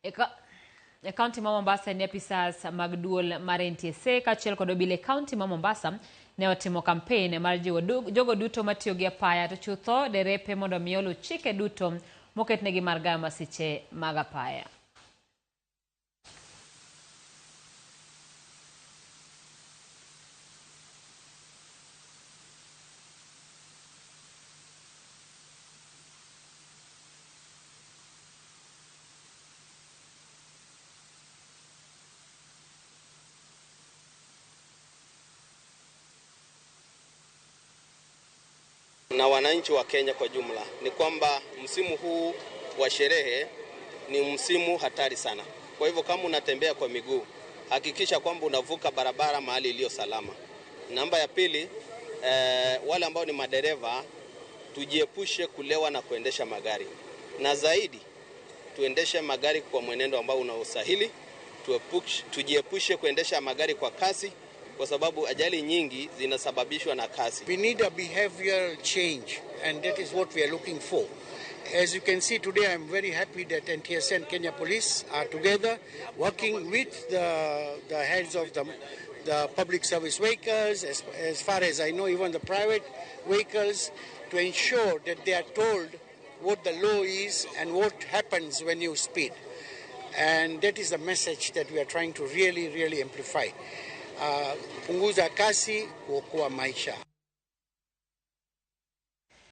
E kaunti ma Mombasa ni apisas mag duol mar NTSA kaachiel kod obila e kaunti ma Mombasa ne otimo kampen mar jiwo jogo duto matiyo gi apaya to chutho derepe mondo mi oluw chike duto moketnegi mar gayo masiche mag apaya. Na wananchi wa Kenya kwa jumla ni kwamba msimu huu wa sherehe ni msimu hatari sana. Kwa hivyo kama unatembea kwa miguu, hakikisha kwamba unavuka barabara mahali iliyo salama. Namba ya pili, wale ambao ni madereva, tujiepushe kulewa na kuendesha magari. Na zaidi, tuendeshe magari kwa mwenendo ambao unaostahili, tujiepushe kuendesha magari kwa kasi, kwa sababu ajali nyingi zinasababishwa na kasi. We need a behavioral change, and that is what we are looking for. As you can see today, I'm very happy that NTSA and Kenya Police are together working with the heads of the public service vehicles, as far as I know, even the private vehicles, to ensure that they are told what the law is and what happens when you speed. And that is the message that we are trying to really, really amplify. Punguza kasi, kuokoa maisha.